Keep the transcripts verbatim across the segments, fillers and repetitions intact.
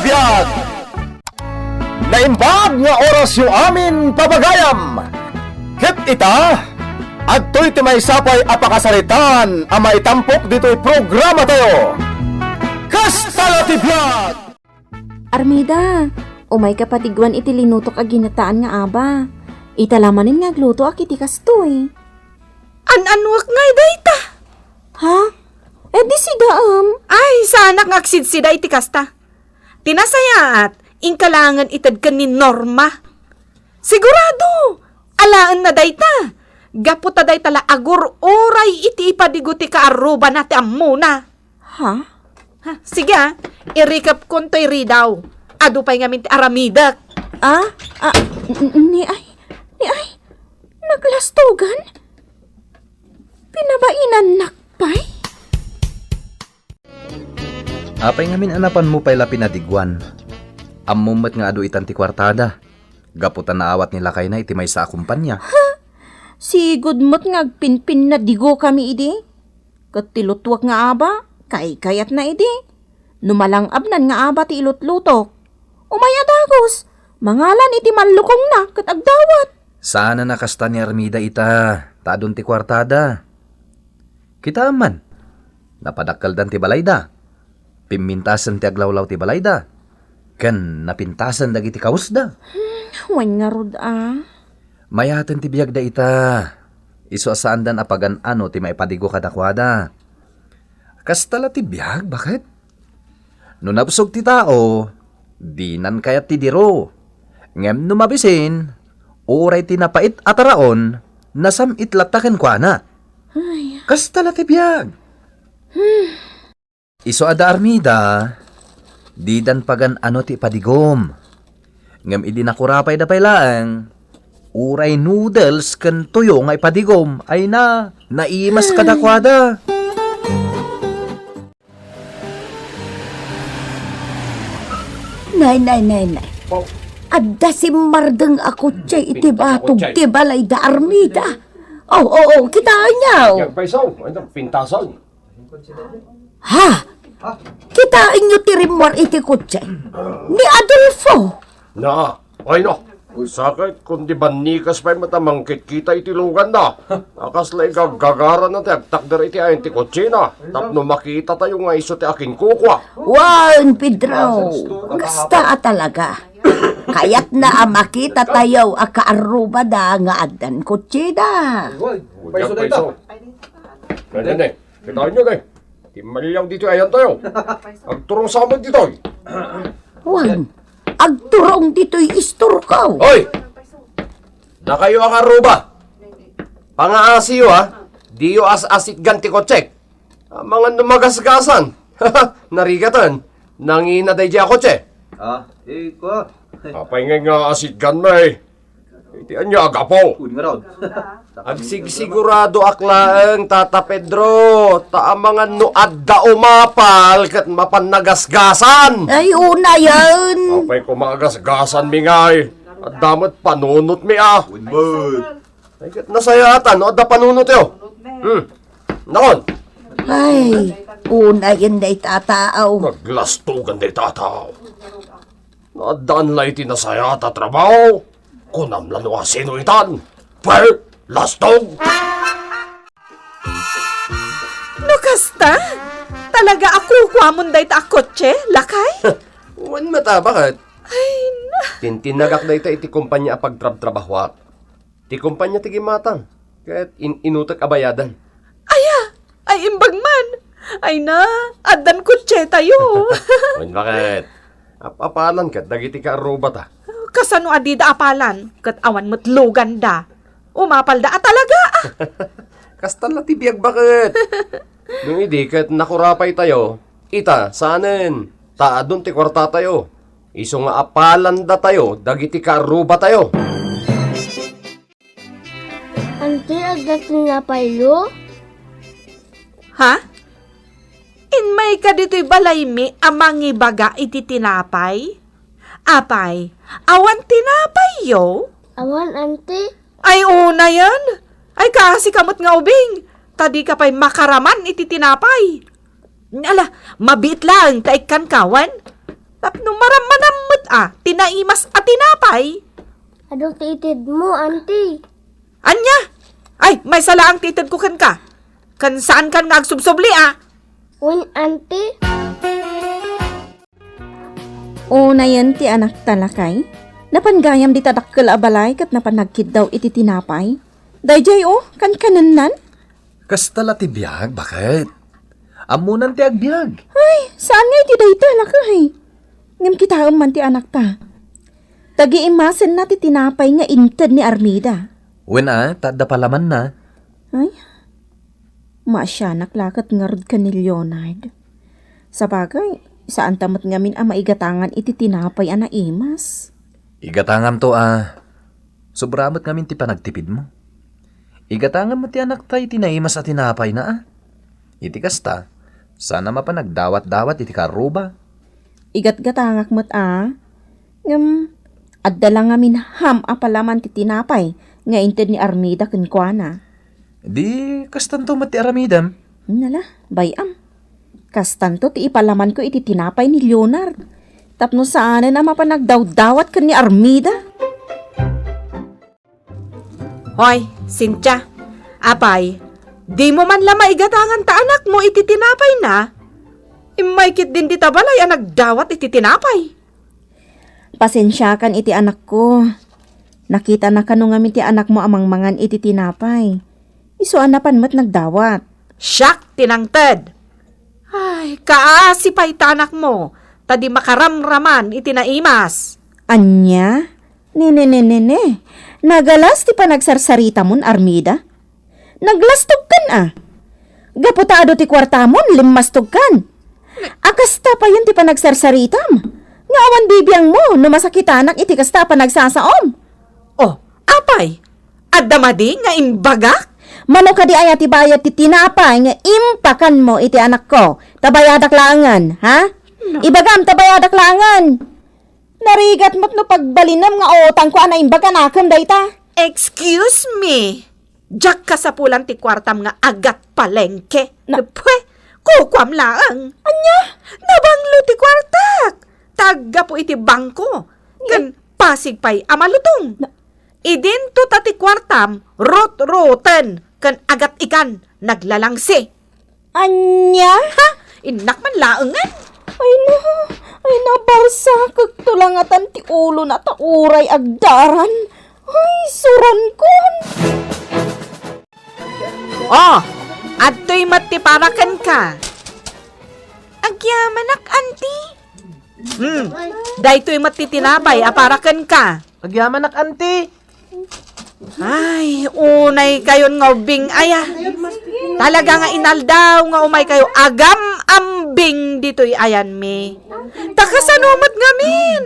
Biag. Naimbag nga orasyo amin pagayam. Ket ita, adtoy ti maysa pay a pakasaritaan a maitampok ditoy programatayo. Kasta la ti biag! Armida, umayka padiguan iti linutok a ginataan nga aba. Ita la manen nga aglutoak iti kastoy. An-anuak ngay dayta? Ha? E di sidaem. Ay, saanak nga agsidsida iti kasta. Ti nasayaat, inka laengen ited ken ni Norma. Sigurado, alaenna dayta. Gapu ta dayta la agur-uray iti ipadigo ti kaarrubana ti ammona. Ha? Ha, sige, ah. Irikepkon toy ridaw. Adu pay ngamin ti aramidek. Ah? Ah, n-, n-, ni ay, ni ay, naglastogan? Pinabainannak pay? Apay ngamin a napanmo pay la pinadiguan? Ammom met nga adu itan ti kuartada, gapu ta naawat ni lakayna iti maysa a kumpanya. Ha? Sigud met nga agpinpinnadigo kami idi? Ket ti lutuak nga aba, kaykayatna idi. No malang-abnan nga aba ti ilutlutok, umay a dagus, mangalan iti mallukongna ket agdawat. Saanen a kasta ni Armida ita, ta adun ti kuartada. Kitaem man, napadakkeldan ti balayda. Pimmintasen ti aglawlaw ti balayda. Ken napintasen dagiti kawesda. Hmm, wen ngarud a. Mayaten ti biagda ita. Isu a saandan a pagan-ano ti maipadigo kadakuada. Kasta la ti biag, baket? No nabsog ti tao, dinan kayat ti diro. Ngem no mabisin, uray ti napait a taraon, nasam-it latta kenkuana. Ay. Kasta la ti biag. Hmm. Isu a da Armida, didan pagan-ano ti ipadigom. Ngem idi nakurapayda pay laeng, uray noodles ken tuyo nga ipadigom, ay na, naimas kadakuada. Nay, nay, nay, nay. Adda simmardeng a kotse iti batog ti balay da Armida. Oh, oh, oh, kitaenyo. Pintasan. Ha? Kitaenyo ti rimmuar iti kotse? Ni Adolfo? Na, ay na. Sakit, kundi bannikas pay met a mangkitkita iti luganna. A kasla igaggagarana ti agtakder iti ayan ti kotsena. Tapno makitatayo nga isu ti akinkukua. Wen, Pedro, kasta a talaga. Kayatna a makitatayo a kaarrubada nga addan kotseda. Uy, payso dayta. Kitaenyo, day. Timmaliaw ditoy ayantayo. Agturong sa met ditoy. Wen, agturong ditoy istorko. Hoy! Dakayo a kaarruba. Pangaasiyo, ha? Diyo as-asitgan ti kotsek. Amangan no magasgasan. Narigaten. Nangina daydiay a kotse. Ah, eh, kua. Apay ngay nga asitgan mi? Iti ania a gapu? Wen ngarud. Agsigsiguradoak laeng, Tata Pedro, ta amangan no adda umapal ket mapan nagasgasan. Ay, unayen. Apay koma agasgasan mi ngay? Adda met panunot mi a. Wen met. Ay, ket nasayaatan no adda panunot yo. Hmm. Nakon. Ay, unayen dayta a tao. Naglastogan dayta a tao. No addan la iti nasayaat a trabaho, kunam la no asino itan. Pwe, lastog! No kasta, talaga a kukuamon dayta a kotse, lakay? Wen met a, baket? Ay, na- Tintinagak dayta iti kompania a pagtrabtrabahoak. Ti kompania ti gimmatang, ket in-inutek a bayadan. Aya! Ay, imbag man! Ay na, addan kotsetayo! Wen, baket? Ap-apalan ket dagiti kaarrubata. Kasano a dida apalan, ket awan met luganda? Umapalda a talaga, ah! Kasta la ti biag, baket? No idi ket nakurapaytayo, ita, saanen, ta adun ti kuartatayo. Isu nga apalandatayo dagiti kaarrubatayo. Anti, adda tinapayyo? Ha? Immayka ditoy balaymi a mangibaga iti tinapay? Apay, awan tinapayyo? Awan, anti. Ay, unayen! Ay, kaasika met nga ubing, ta dika pay makaraman iti tinapay. Ala, mabiit laeng ta ikkanka wen. Tapno marammanam met a ti naimas a tinapay. Adu ti itedmo, Auntie. Ania? Ay, maysa laeng ti itedko kenka. Ken saankan nga agsubsubli a. Wen, Auntie. Unayen ti anakta, lakay. Napan gayam dita dakkel a balay ket napan nagkiddaw iti tinapay. Daydiay, o, kankanennan. Kasta la ti biag, baket? Ammonan ti agbiag. Ay, saan nga iti dayta, lakay? Ngem kitaem man ti anakta. Tagiimasenna ti tinapay nga inted ni Armida. Wen a, ta adda palamanna. Ay, maasianak la ket ngarud ken ni Leonard. Sabagay, saanta met ngamin a maigatangan iti tinapay a naimas. Igatanganto a sobra met ngamin ti panagtipidmo. Igatangan met ti anakta iti naimas a tinapayna a. Iti kasta, saan a mapan nagdawat-dawat iti karruba. Igatgatangak met a. Ngem, adda la ngamin ham a palaman ti tinapay nga inted ni Armida kenkuana. Di kastanto met ti aramidem? Nala, bay-am. Kastanto ti ipalamanko iti tinapay ni Leonard. Tapno saanen a mapan nagdawdawat ken ni Armida. Hoy, Cynthia, apay, dimo man la maigatangan ta anakmo iti tinapayna? Immay ketdin dita balay a nagdawat iti tinapay. Pasensiakan iti anakko. Nakitana kano ngamin ti anakmo a mangmangan iti tinapay. Isu a napan met nagdawat. Siak ti nangted. Ay, kaasi pay ta anakmo, ta di makaramraman iti naimas. Ania? Ne, ne, ne, ne, ne. Nagalas ti panagsarsaritamon, Armida. Naglastogkan a. Gapu ta adu ti kuartamon, limmastogkan. A kasta payen ti panagsarsaritam. Nga awan bibiangmo no masakitanak iti kasta a panagsasaom. Oh, apay, adda madi nga imbagak? Mano kadi aya ti bayad ti tinapay nga impakanmo iti anakko? Ta bayadak laengen, ha? No. Ibagam ta bayadak laengen. Narigat met no pagbalinem nga utangko a naimbag a nakem dayta. Excuse me. Diak kasapulan ti kuartam nga agat palengke. Na- Pwe, kukuam laeng. Ania? Nabanglo ti kuartak. Ta aggapu iti bangko. Ken pasig pay a malutong. Na- Idinto ta ti kuartam, rut-ruten, ken agat ikan, naglalangsi. Ania? Ha? Innak man laengen. Ay na, ay na, barsakekto la ngatan ti ulona ta uray agdaran. Ay, surankon. Oh, adtoy met ti para kenka. Agyamanak, anti. Hmm, daytoy met ti tinapay a para kenka. Agyamanak, anti. Ay, unay kayon nga ubbing aya. Talaga nga inaldaw nga umay kayo agam-ambing ditoy ayanmi. Ta kasano met ngamin?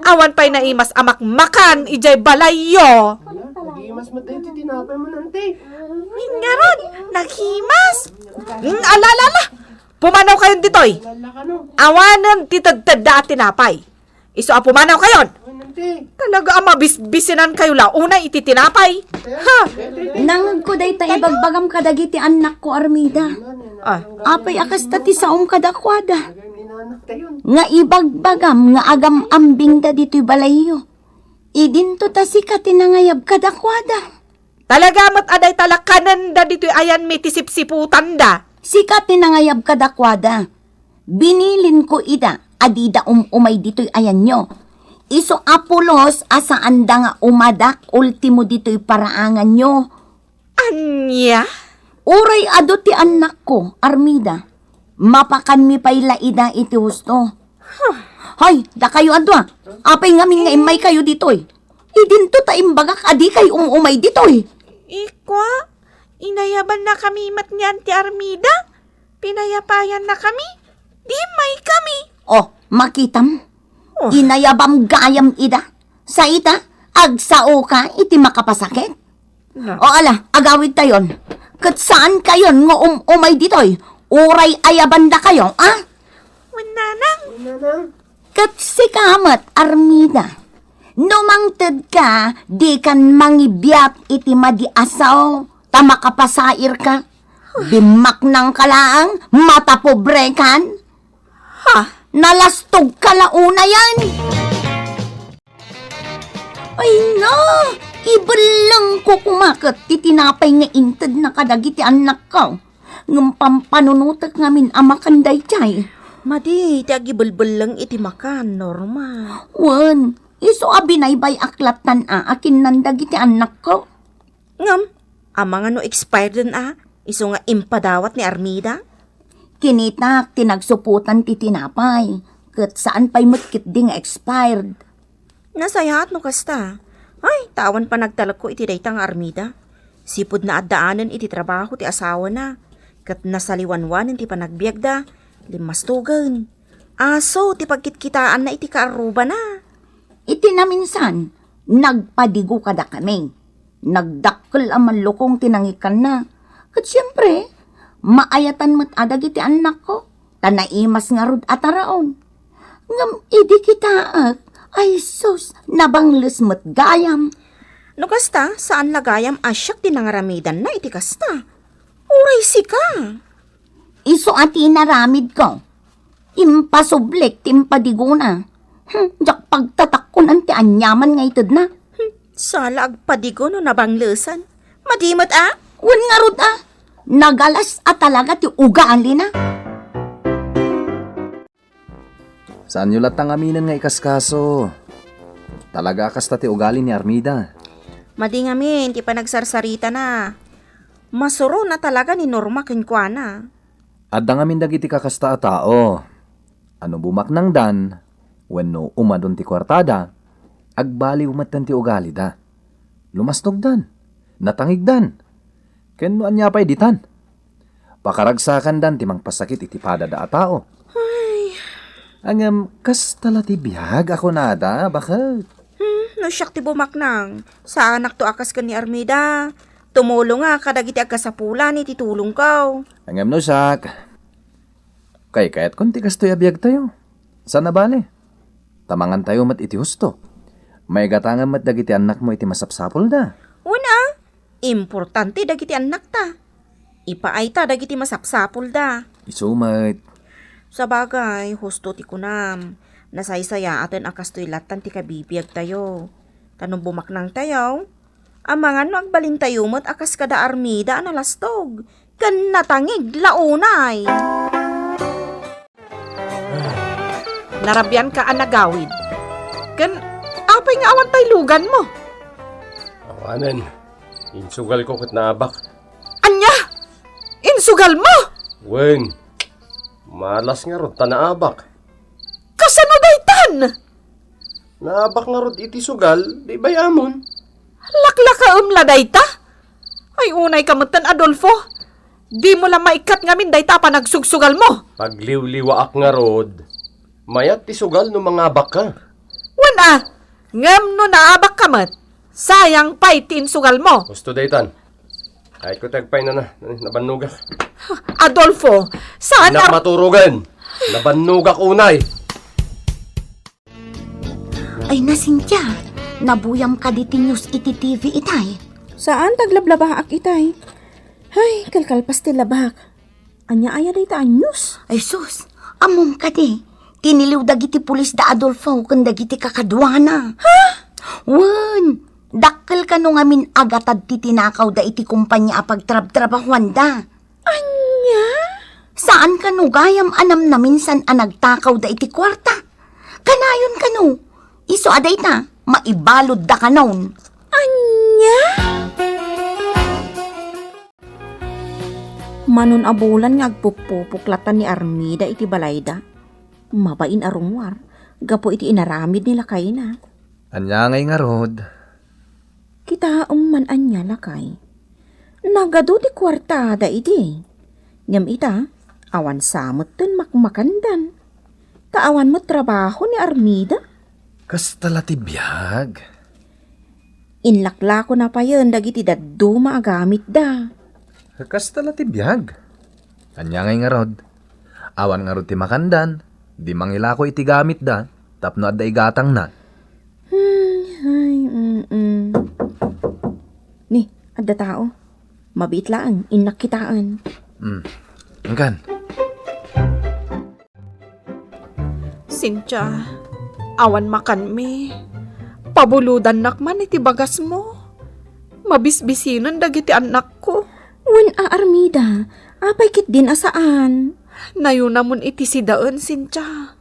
Awan pay naimas a makmakan idiay balayyo. Naghimas met daytoy tinapay mo, anti. Ngarud, naghimas. Hmm, ala, ala, ala. Pumanaw kayon ditoy. Awanen ti tedtedda a tinapay. Isu a pumanaw kayon. Talaga a mabisbisinan kayo la unay iti tinapay. Ha? Nangegko dayta ibagbagam kadagiti annakko, Armida. Ah. Apay a kasta ti saom kadakuada? Nga ibagbagam nga agam-ambingda ditoy balayyo. Idinto ta sika ti nangayab kadakuada. Talaga met a dayta la kanenda ditoy ayanmi ti sipsiputanda. Sika ti nangayab kadakuada. Binilinko ida a dida um-umay ditoy ayanyo. Isu a pulos a saanda nga umadak ultimo ditoy paraanganyo. Ania? Uray adu ti annakko, Armida. Mapakanmi pay la ida iti husto. Huh. Hay, dakayo a dua. Apay ngamin nga immay kayo ditoy? Idinto ta imbagak a dikay um-umay ditoy. Ikwa, inayabannakami met ni Auntie Armida. Pinayapayannakami. Di immay kami. Oh, makitam? Oh. Inayabam gayam ida. Sa ita, agsaoka iti makapasakit. Na. O ala, agawidtayon. Ket saankayon nga um-umay ditoy. Uray ayabandakayo, a? Wen, Nanang. Ket sika met, Armida. No mangtedka, dikan mangibiat iti madi a sao, ta makapasairka. Dimmaknangka laeng, matapobrekan. Ha? Nalastogka la unayen! Ay na! Ibellengko koma ket ti tinapay nga intedna kadagiti annakko. Ngem pampanunotek ngamin a makan daydiay. Madi ti agibelbelleng iti makan, Norma. Wen, isu a binaybay-ak lattan a akinnan dagiti annakko. Ngem, amangan no expired a, isu nga impadawat ni Armida? Kinitak ti nagsuputan ti tinapay, ket saan pay met ketdi nga expired. Nasayaat no kasta. Ay, ta awan panagtalekko iti dayta nga Armida. Sipud naaddaanen iti trabaho ti asawana, ket nasaliwanwanen ti panagbiagda, limmastogen. Aso ti pagkitkitaanna iti kaarrubana. Iti naminsan, nagpadigo kadakami. Nagdakkel a mallukong ti nangikkanna. Ket siempre, maayatan met a dagiti annakko, ta naimas ngarud a taraon. Ngem idi kitaek, ay sus, nabangles met gayam. No kasta, saan la gayam a siak ti nangaramidanna iti kasta. Uray sika. Isu a ti inaramidko. Impasublik ti impadigona. Hmm, diak pagtatakkonan ti aniaman nga itedna. Hmm, sala agpadigo no nabanglesan. Madi met a? Wen ngarud a. Nagalas a talaga ti ugalina. Saanyo latta ngaminen nga ikaskaso. Talaga a kasta ti ugali ni Armida. Madi ngamin ti panagsarsaritana. Masurona talaga ni Norma kenkuana. Adda ngamin dagiti kakasta a tao. A no bumaknangdan, wenno umadon ti kuartada, agbaliw metten ti ugalida. Lumastogdan, natangigdan. Ken no ania pay ditan, pakaragsakandan ti mangpasakit iti padada a tao. Ay. Ngem, kasta la ti biag a kunada, baket? Hmm, no siak ti bumaknang, saanakto a kas ken ni Armida. Tumulonga kadagiti agkasapulan iti tulongko. Ngem no siak, kaykayatkon ti kastoy a biagtayo. Saan a bale? Ta mangantayo met iti husto. Maigatangem met dagiti annakmo iti masapsapulda. Wen a, importante dagiti annakta. Ipaayta dagiti masapsapulda. Isu met. Sabagay, husto ti kunam. Nasaysayaaten a kastoy lattan ti kabibiagtayo. Ta no bumaknangtayo, amangan no agbalintayo met a kas kada Armida a nalastog ken natangig la unay. Narabianka a nagawid. Ken apay nga awan tay luganmo? Awanen. Insugalko ket naabak. Ania? Insugalmo? Wen. Malas ngarud ta naabak. Kasano daytan? Naabak ngarud iti sugal, di bay-amon. Laklakaem la dayta? Ay, unayka metten, Adolfo. Dimo la maikkat ngamin dayta a panagsugsugalmo. Pagliwliwaak ngarud. Mayat ti sugal no mangabakka. Wen a, ngem no naabakka met, sayang pay ti insugalmo. Husto daytan. Ay, ko ti agpaynana, nabannogak. Adolfo, saan Dinak ar- maturogen. Nabannogak unay. Ay na, Cynthia, nabuyam kadi ti news iti T V itay? Saan ta aglablabaak itay? Ay, kalkalpas ti labak. Ania aya dayta a news? Ay sus, ammom kadi, tiniliw dagiti pulis da Adolfo ken dagiti kakaduana. Ha? Wen, dakkel kano ngamin a gatad ti tinakawda iti kompania a pagtrabtrabahuanda. Ania? Saan kano gayam a namnaminsan a nagtakawda iti kuarta? Kanayon kano, isu a dayta, maibaludda kanon. Ania? Manon a bulan nga agpuppupok latta ni Armida iti balayda. Mabain a rummuar gapu iti inaramid ni lakayna. Ania ngay ngarud? Kitaem man ania, lakay. Nagadu ti kuartada idi. Ngem ita, awan sa metten makmakandan. Ta awan met trabaho ni Armida. Kasta la ti biag. Inlaklakona payen dagiti dadduma a gamitda. Kasta la ti biag. Ania ngay ngarud? Awan ngarud ti makandan, di mangilako iti gamitda tapno adda igatangna. Hmm, ay, mm-mm. Ni, adda tao. Mabiit laeng, innak kitaen. Hmm. Angkan. Cynthia, awan makanmi. Pabulodannak man iti bagasmo. Mabisbisinen dagiti annakko. Wen a, Armida, apay ketdin a saan? Nayunamon iti sidaen, Cynthia.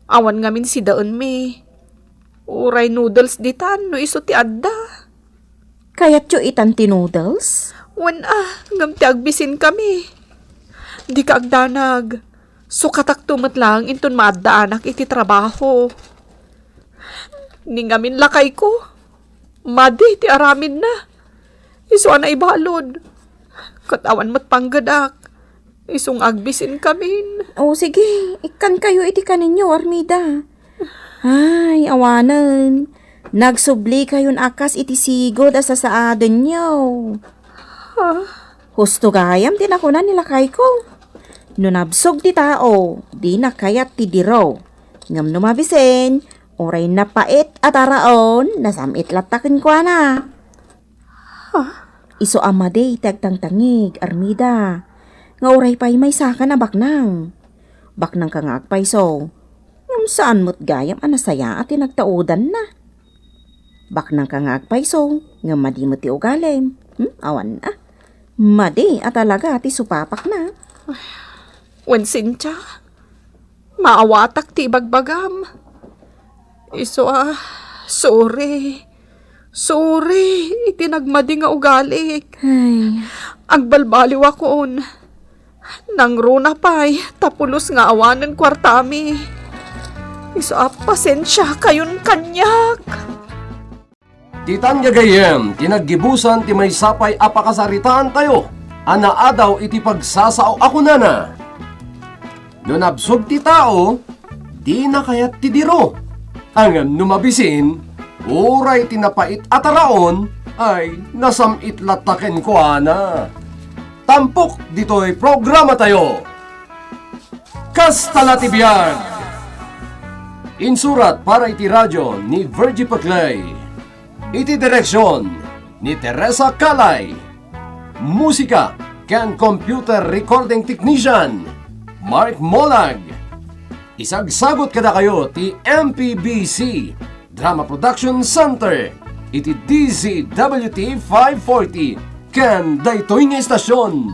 Awan ngamin sidaenmi. Uray noodles ditan no isu ti adda. Kayatyo itan ti noodles? Wen a, ngem ti agbisinkami. Dika agdanag. Sukatakto met laeng inton maaddaanak iti trabaho. Ni ngamin lakayko, madi ti aramidna. Isu a naibalud. Ket awan met panggedak. Isu nga agbisinkamin. O, sige, ikkankayo iti kaninyo, Armida. Ay, awanen. Nagsublikayon a kas iti sigud a sasaadenyo. Ha? Husto gayam ti nakuna ni lakayko. No nabsog ti tao, dina kayat ti diro. Ngem no mabisin, uray napait a taraon, nasam-it latta kenkuana. Isu a madi ti agtangtangig, Armida, nga uray pay maysakan a baknang. Baknangka nga agpayso, ngem saan met gayam a nasayaat ti nagtaudanna. Baknangka nga agpayso, ngem madi met ti ugalim. Hmm, awan a. Madi a talaga ti supapakna. Wen, Cynthia, maawatak ti ibagbagam. Isu a, sorry. Sorry iti nagmadi nga ugalik. Ay. Agbalbaliwakon. Nangruna pay, ta pulos nga awanen kuartami. Isu a, pasensiakayon kaniak. Ditan gagayyem ti naggibusan ti maysa pay a pakasaritaantayo a naadaw iti pagsasao a kunana, "No nabsog ti tao, dina kayat ti diro. Ngem no mabisin, uray ti napait a taraon ay nasam-it latta kenkuana." Tampok ditoy programatayo. Kasta la ti biag! Insurat para iti radio ni Virgie Paclay. Iti direksion ni Teresa Calay. Musika ken computer recording technician, Mark Molag. Isagsagot kadakayo ti M P B C Drama Production Center iti D Z W T five forty ken daytoy nga istasyon.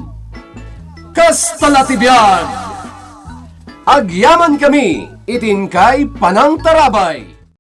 Kasta la ti biag! Agyamankami iti inkay panangtarabay.